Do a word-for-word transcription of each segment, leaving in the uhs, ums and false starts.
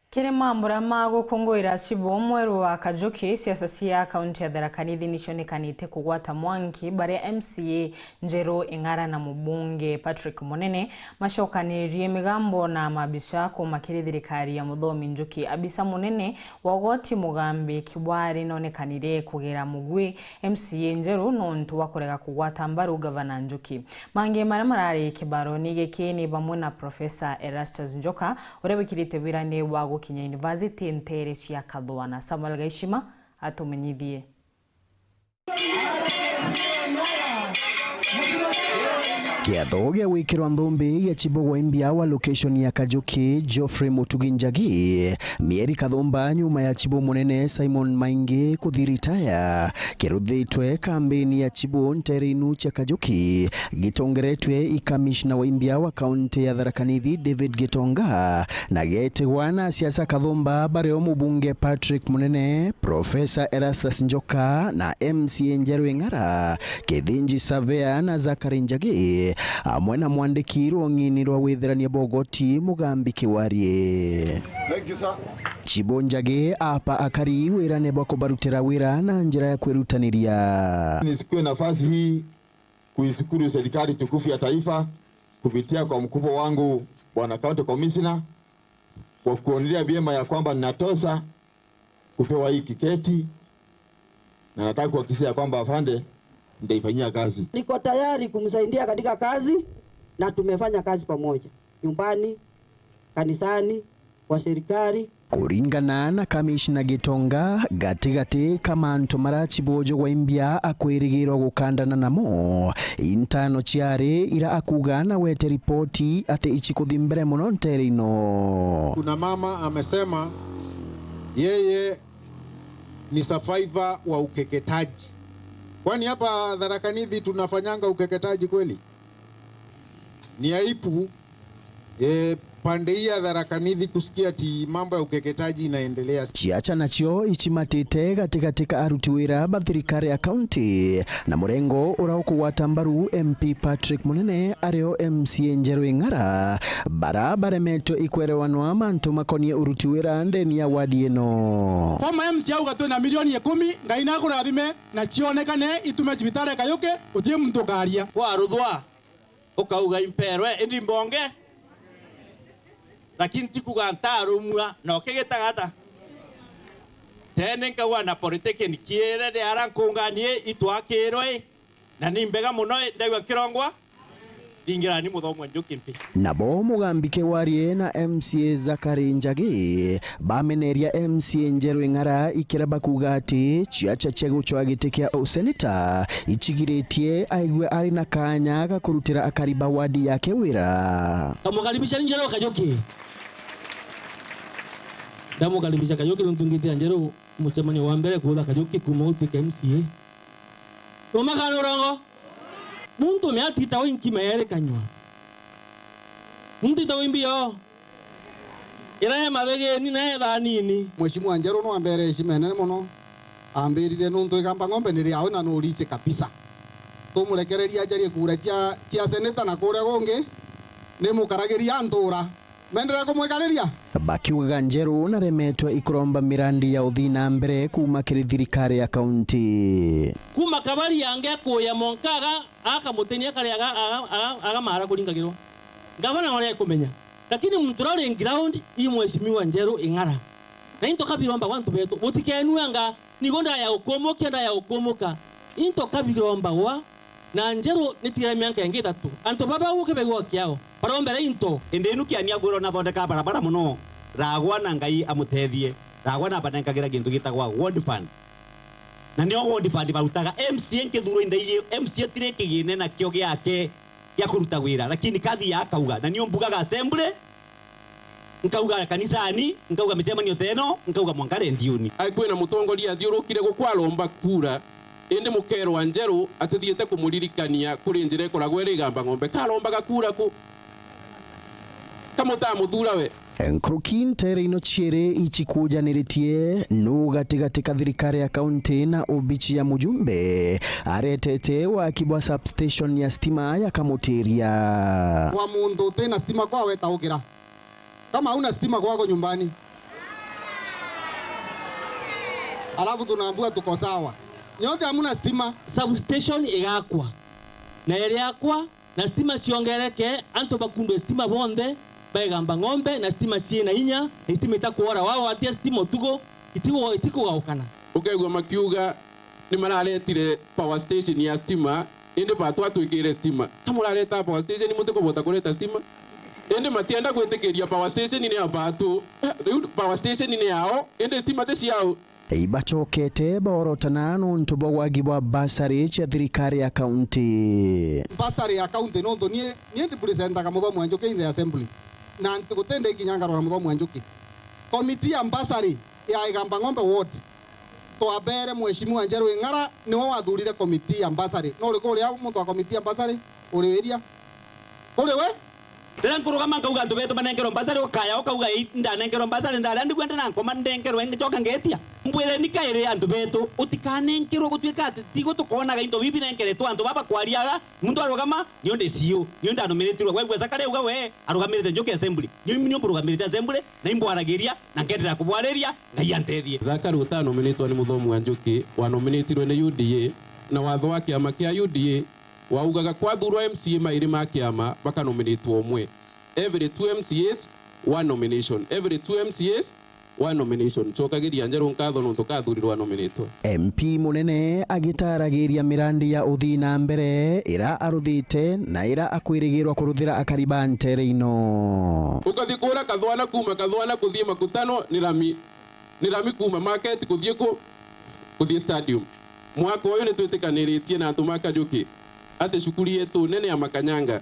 Kiri mambura ma gukunguira Chibu mweru wa Kajuki, siasa cia kaunti ya Tharaka Nithi nicionekanite kugwata mwanki, baria M C A njeru Ing'ara na mubunge Patrick Munene macokanirie migambo na mabica kuuma kiri thirikari ya muthomi Njuki. Abisa munene wa ugoti Mugambi Kiwari nonekanire kugera mugwi M C A njeru nontu wa kurega kugwata mbaru Gavana Njuki. Mangi maria marari kibaroni giki ni bamwe na Professor Erastus Njoka, uria wikirite wirani wa gukinya university nteere cia Kathua, na Samuel Gaishima atumenyithie. Kiatho gia gwikirwa nthumbi gia Chibu wa Imbia wa location ya Kajuki, Geoffrey Mutugi Njagi, mieri kathumba nyuma ya Chibu munene Simon Maingi kuthi retire, kiruthitwe kambini ya Chibu nteere inu cia Kajuki, gitongeretwe i kamishna wa Imbia wa kaunti ya Tharaka Nithi David Gitonga, na geetigwa na siasa kathumba bario mubunge Patrick Munene, Professor Erastus Njoka na M C A njeru Ing'ara, Kithinji Surveyor na Zachary Njagi, amwe na mwandiki rwong'ini rwa withirania bwa ugoti Mugambi Kiwari. Thank you, sir. Chibu Njagi apa akari wirane bwa kubarutira wira na njira ya kwirutaniria. Nichukue nafasi hii kuishukuru serikali tukufu ya taifa kupitia kwa mkubwa wangu Bwana County Commissioner kwa kuonelea vyema ya kwamba ninatosha kupewa hii kiketi, na nataka kuhakikishia ya kwamba afande nitaifanyia kazi. Niko tayari kumsaidia katika kazi na tumefanya kazi pamoja, nyumbani, kanisani, kwa serikali. Kuringana na Kamishna Gitonga, gatigati ka mantu maria Chibu wa Imbia akwirigirwa gukandana namo, intano ciari ira akuuga na gwete ripoti ati icikuthi mbere mono nteere ino. Kuna mama amesema yeye ni survivor wa ukeketaji. Kwani hapa Tharaka Nithi tunafanyanga ukeketaji kweli? Ni aibu, eh, pande hii ya Tharaka Nithi kusikia ati mambo ya ukeketaji inaendelea. Ciaca nacio icimatite gatigati ka aruti wira ba thirikari ya kaunti na murengo uria ukugwata mbaru M P Patrick Munene ario M C A njeru Ing'ara, bara baremetwe ikwerewanwa mantu makonie uruti wira ndeni ya wadi ino. Former M C A auga twina milioni ikumi, Ngai nakurathime na cionekane itume cibitari ya Kayuki, guti muntu ukaria. Kwaruthwa, ukauga imperwe, indi mbonge. Lakini tikuga ntarumua, na ukigitaga ata? Tene nkauga na politiki nikiire riara nkunganie itwakirwe, na ni mbega mono, ndaigua nkirongwa. Ringirani muthomo Njuki mpi. Nabo Mugambi Kiwari na M C A Zachary Njagi bameneria M C A njeru Ing'ara ikira bakuuga ati ciaca cia gucwa giti kia useneta icigiritie aigue ari na kanya ga kurutira akari ba wadi yake wira. Ndamukaribisha ni Njeru Kajuki. Ndamukaribisha Kajuki nontu ngiti ya Njeru mucemanio wa mbere kuutha Kajuki kuuma utuike M C A. Numakana urongo? Muntu miatitagwa inkima yeeri kanyua. Muntu itagwa imbio. Ira ya mathigini na ethanini. Mheshimiwa Njeru no ambere heshima enene mono. Ambirire nuntu Igamba Ng'ombe ni riawe na no riici kabisa. Tumurekereria ajarie kura cia, cia seneta na kuria gungi ni mukaragiria ntura. Menderea kumwikariria. Bakiugaga Njeru naremetwe ikuromba mirandi ya uthii na mbere kuuma kiri thirikari ya kaunti. Kuuma Kabari yange kuya Monkaga, akamutenia kari aga, aga, aga, agamara kuringagirwa. Ngavana uria ekumenya. Lakini muntu uria uri ground i Mheshimiwa Njeru Ing'ara. Na into kabirombagwa antu betu, butikenuanga, nigo ndaya ukumukia, ndaya ukumuka. Into kabirombagwa, na Njeru nitigara mianka ingi ithatu. Antu baba uke begwa kiao, barombere into. Indi inu kiania gwirwa nathondeka barabara mono, ragwa na Ngai amutethie, ragwa na banenkagira gintu gitagwa ward fund. Na nio ward fund barutaga. M C A nkithurwa indaiji, M C A tiri kigine nakio giake gia kuruta wira, lakini kathia akauga, na nio mbugaga assembly, nkauga kanisani, nkauga micemanio ta ino, nkauga mwanka rendioni. Ai, kwina mutongoria athiurukire guku aromba kura, indi mukerwa Njeru atithiite kumuririkania kuri njira ikoragwa iri Igamba Ng'ombe. Karombaga kura ku? Kamutamuthura we? Nkuruki nteere ino ciiri icikujaniritie, nu gatigati ka thirikari ya kaunti na obici ya mujumbe aretete waki bwa substation ya stima ya Kamutiria. Kwa muntu utina stima kwawe taukira. Kama hauna stima kwako nyumbani, Alafu tunaambiwa tuko sawa. Nyote hamuna stima. Substation igakwa. Na iriakwa, na stima ciongereke, antu bakundwe stima bonthe, baigamba ng'ombe, na stima ciina inya, na stima itakwora. Wao atia stima utugo, itigo-, itikugaukana. Ukaigua makiuga ni mararetire power station ya stima, indi batu atwikire stima. Ka murareta power station, mutikubota kureta stima? Indi matienda gwitikiria power station ni ya batu. Eh, riu power station ni yao, indi stima ti ciao. Ibacokete baorotana nontu bwa wagi bwa bursary cia thirikari ya kaunti. Bursary ya kaunti nontu nie, nie ndi presentaga Muthomi wa Njuki in the assembly. Na nti-, guti ndi kinya ngarora Muthomi wa Njuki. Committee ya bursary ya Igamba Ng'ombe ward, twabere Mheshimiwa Njeru Ing'ara, niwe wathurire committee ya bursary. No uriku uria muntu wa committee ya bursary? Uri wiria? Kuri we? Riria nkurugama nkauga antu betu banenkerwe mbasari, ukaya ukauga, "Ii, ndanenkerwe mbasari, ndaria ndigua ndi na nkoma, ndenkerwe ngicoka ngetia." Mbwireni kairi antu betu, utikanenkerwe gutuika ati tigo tukonaga into bibi birenkeretwe antu baba kwariaga, muntu arugama, "Nio ndi C E O, nio ndanomiritirwe." Waigua Zakaria auga we arugamirite Njuki Assembly, nio, nio mburugamirite Assembly, na imbwaragiria, na nkenderea kubwariria, Ngai antethie. Zakaria utanominitwe ni Muthomi wa Njuki, wanominitirwe ni U D A, na watho wa kiama kia U D A waugaga kwathurwa M C A mairi ma kiama, bakanominitwa umwe. Every two M C As, one nomination. Every two M C As, one nomination. Cokagiria Njeru nkatho nontu kathurirwe anominitwe. M P munene agitaragiria mirandi ya uthii na mbere ira aruthite na ira akwirigirwa kuruthira akari ba ntere ino. Ukathi kura Kathwana, kuma Kathwana kuthii Makutano ni rami. Ni rami kuuma market kuthii ku? Kuthii stadium. Mwaka uyu ni twitikaniritie na antu ma Kajuki ati cukuru yetu nene ya Makanyanga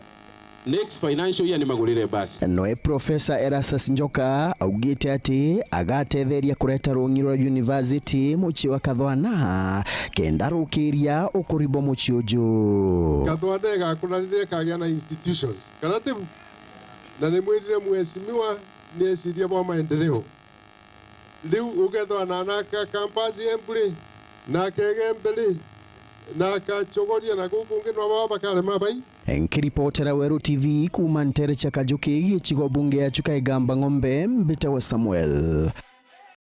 next financial year ni magurire basi. Noe Professor Erastus Njoka augite ati agatetheria kureta rungi rwa university mucii wa Kathwana kenda rukiria ukuri bwa mucii uju. Kathwana igakura riria ikagia na institutions, kana ti bu? Na ni mwirire mheshimiwa ni eciria bwa maendeleo. Riu ukethwa na naka campus Embu ri, naka Igembe ri, naka Chogoria na guku kungi no baba bakarema bai. Nkiripotera Weru T V kuuma ntere cia Kajuki, gicigo bunge ya Chuka Igamba Ng'ombe, mbitawa Samuel